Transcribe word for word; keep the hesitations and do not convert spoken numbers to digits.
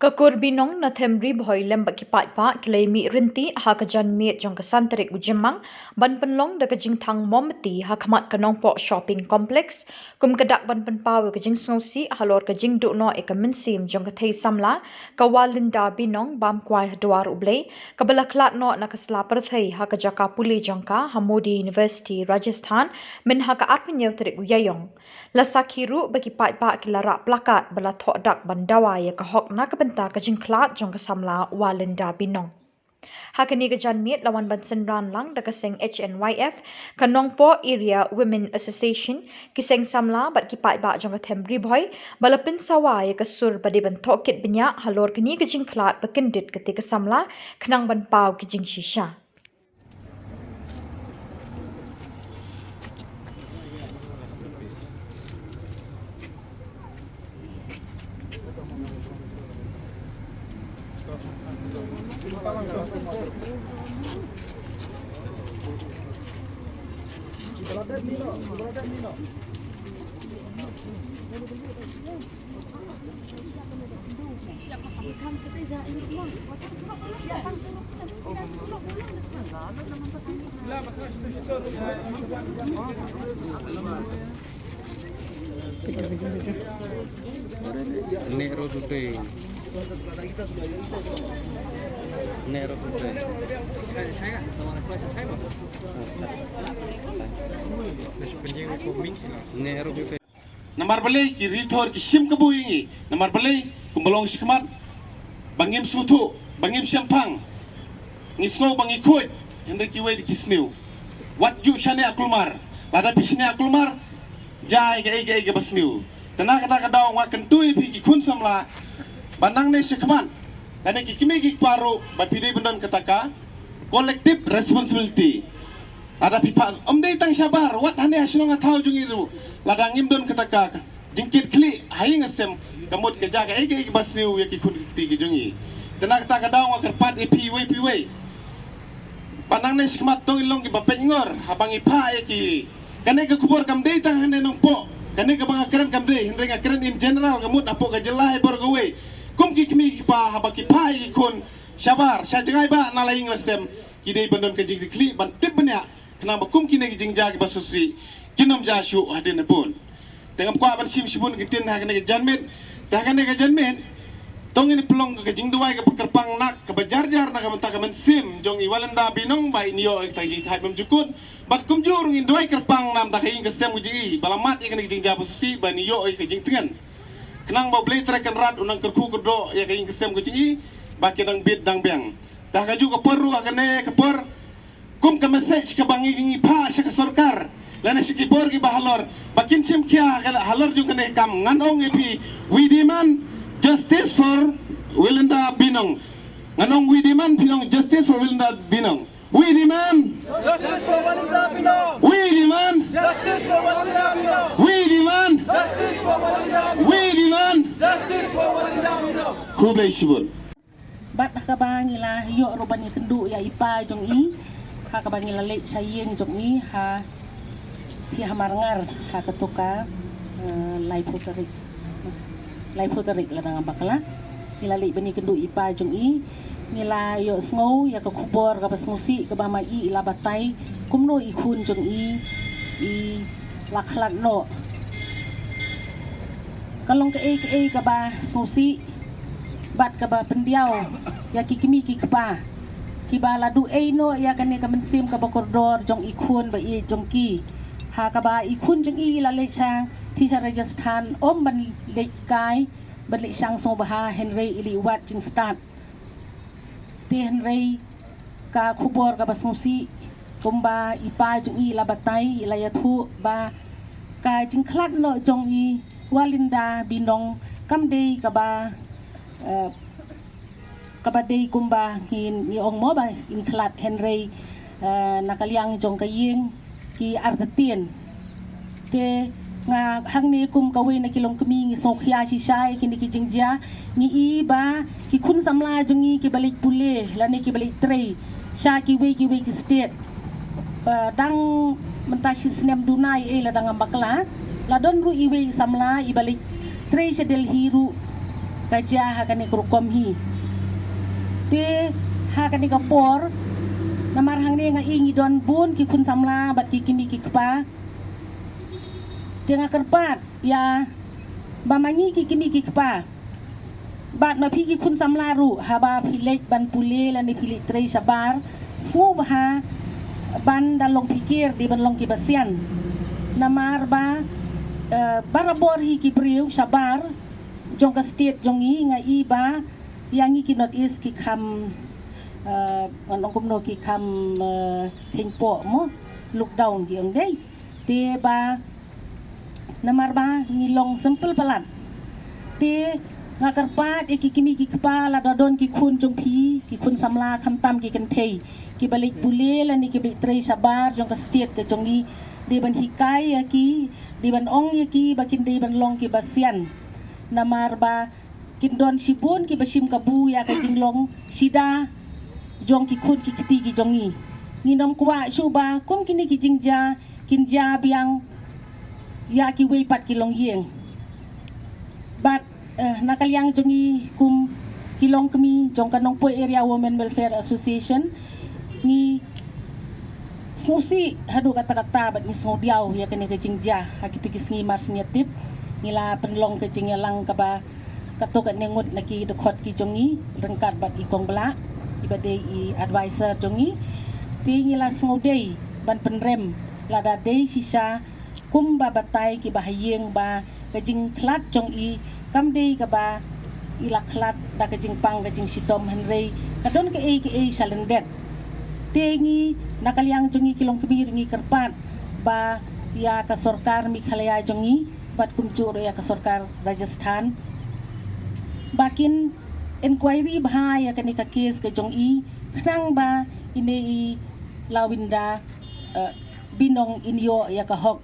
Ka Kur Binong na Them Ri Bhoi lem bad ki paidbah ki la ïa mih ryntih ha ka janmiet jong ka san tarik u Jymmang ban pynlong da ka jingthang mombati ha khmat ka Nongpoh Shopping Complex kum ka dak ban pynpaw ïa ka jingsngewsih halor ka jingduh noh ïa ka mynsiem jong ka thei samla ka Walinda Binong bam kwai ha dwar U Blei kaba la khlad noh na ka sla pyrthei ha ka jaka pule jong ka ha Modi University, Rajasthan, mynha ka arphew hynñiew tarik u Ïaïong. La sakhi ruh ba ki paidbah ki la rah plakat ba la thoh dak ban dawa ïa ka hok na ka bynta ka jingkhlad jong ka samla Walinda Binong. Ha kane ka janmiet la wan ban synran lang da ka seng H N Y F, ka Nongpoh Area Women Association, ki seng samla bad ki paidbah jong ka Them Ri Bhoi ba la pynsawa ïa ka sur ba dei ban thoh kit bniah halor kane ka jingkhlad ba kyndit kata ka samla khnang ban paw ki jingshisha. Nehru today. Nehru today. Nehru today. Namar balei ki rithor ki shim kabu ïa ngi? Namar balei kumba long shi khmat ba ngim sngewthuh, ba ngim shemphang, ngi sngew ba ngi khuid, hynrei kiwei de ki sniew. Wat ju shaniah kulmar. Lada phi shaniah kulmar, jia ïa kaei kaei kaba sniew. Te na kata ka daw nga kyntu ïa phi ki khun samla ba nangne shi khmat, lane ki kmie ki kpa ruh, ba phi dei ban don kata ka collective responsibility. Lada phi phah, ym dei tang shabar, wat hangne ha shnong ha thaw jong ngi ruh, lada ngim don kata ka jingkitkhlieh ha ïing ha sem, ka mut ka jia kaei kaei kaba sniew ïa ki khun ki kti ki jong ngi. Te na kata ka daw nga kyrpad ïa phi iwei pa iwei ba nangne shi khmat to ngin long kiba peit ngor haba ngi phah ïa ki. Kane ka khubor kam dei tang hangne Nongpoh, kane kaba nga kren kam dei, hynrei nga kren in general, ka mut hapoh ka jylla hi baroh kawei. Kum ki kmie ki kpa, haba ki phah ïa ki khun shabar, sha jngai ba na la ïing la sem, ki dei ban don ka jingkitkhlieh ban tip bniah, khnang ba kum kine ki jingjia kiba sngewsih kin ym jia shuh hadien habud. Te ngam kwah ban shim shibun ki ktien ha kane ka janmiet. Te ha kane ka janmiet to ngin pynlong ka jingduwai kaba kyrpang nak, kaba jar jar na ka bynta ka mynsiem jong i Walinda Binong, ba in ïoh ïa ka jingthait bymjukut. Bad kumjuh ruh ngin duwai kyrpang na ka bynta ka ïing ka sem ka jong i ba la mad ïa kane ka jingjia ba sngewsih, ba in ïoh ïa ka jingtngen. Khnang ba U Blei Trai Kynrad un nang kyrkhu kyrdoh ïa ka ïing ka sem ka jong i, ba kin nang bit dang biang. Te ha kajuh ka por ruh, ha kane ka por, kum ka message kaba ngi, ngi phah sha ka sorkar lane sha ki bor kiba halor, ba kin shim khia ha ka halor jong kane ka kam, ngan ong ïa phi, we demand justice for Walinda Binong. Ngan ong, we demand, phi ong, justice for Walinda Binong. We demand. Justice for Walinda Binong. We demand. Justice for Walinda Binong. We demand. Justice for Walinda Binong. We demand. Justice for Walinda Binong. Khublei shibun. Bad ha kaba ngi la ïoh ruh ban ïakynduh ïa i pa jong i, ha kaba ngi la leit sha ïing jong i ha, hi ha Marngar, ha kato ka, eh, laiphew tarik. Laiphew tarik lada ngam bakla. Ngi la leit ban ïakynduh i pa jong i, ngi la ïohsngew ïa ka khubor kaba sngewsih kaba ma i i la batai kumno i khun jong i i la khlad noh. Ka long kaei kaei kaba sngewsih bad kaba pyndiaw ïa ki kmie ki kpa kiba la duh ei noh ïa kane ka mynsiem kaba kordor jong i khun ba ïeit jong ki. Ha kaba i khun jong i la leit sha, sha Rajasthan, ym ban leit kai, ban leit shang sngewbha, hynrei i leit wad jingstad. Te hynrei ka khubor kaba sngewsih kumba i pa jong i la batai, i la ïathuh ba ka jingkhlad noh jong i Walinda Binong kam dei kaba, eh, kaba dei kumba ngi, ngi ong mo ba in khlad, hynrei, eh, na ka liang jong ka ïing ki artatien. Te nga hangne kum kawei na ki longkmie ngi sngewkhia shisha ïa kine ki jingjia, ngi i ba ki khun samla jong ngi kiba leit pule lane kiba leit trei sha kiwei kiwei ki state, eh, dang mynta shi snem duna ïa ei lada ngam bakla, la don ruh iwei i samla iba leit trei sha Delhi ruh, Ka jia ha kane ka rukom hi. Te ha kane ka por, namar hangne nga i ngi don bun ki khun samla bad ki kmie ki kpa. Te nga kyrpad ïa ba ma ngi ki kmie ki kpa bad ma phi ki khun samla ruh, haba phi leit ban pule lane phi leit trei shabar, sngewbha ban da long phikir, dei ban long ki basian. Namar ba, eh, barabor hi ki briew shabar jong ka state jong ngi, nga i ba ïa ngi ki North East ki kham, eh, ngan ong kumno, ki kham, eh, hynpoh mo, look down ki ong dei. Te ba namar ba ngi long simple palat. Te nga kyrpad ïa ki kmie ki kpa, lada don ki khun jong phi, ki khun samla khamtam ki kynthei, kiba leit pule lane kiba leit trei shabar jong ka state ka jong ngi, dei ban hikai ïa ki, dei ban ong ïa ki ba kin dei ban long ki basian. Namar ba kin don shibun kiba shim kabu ïa ka jinglong sida jong ki khun ki kti ki jong ngi. Ngin ym kwah shuh ba kum kine ki jingjia kin jia biang ïa kiwei pat ki longïing. Bad, eh, na ka liang jong ngi kum ki longkmie jong ka Nongpoh Area Women Welfare Association, ngi sngewsih haduh katta katta bad ngi sngewdiaw ïa kane ka jingjia. Ha kito ki sngi mar shen ïa tip ngi la pynlong ka jingïalang kaba katto katne ngut na ki dkhot ki jong ngi, ryngkat bad i Kong Blah, iba dei i advisor jong ngi. Te ngi la sngewdei ban pynrem lada dei shisha kumba batai kiba ha ïing ba ka jingkhlad jong i kam dei kaba i la khlad da ka jingpang ka jingshitom, hynrei ka don kaei kaei sha lyndet. Te ngi na ka liang jong ngi ki longkmie ruh ngi kyrpad ba ïa ka sorkar Meghalaya jong ngi bad kumjuh ruh ïa ka sorkar Rajasthan ba kin inquiry bha ïa kane ka case ka jong i, khnang ba ine i Lawinda, eh, Binong in ïoh ïa ka hok.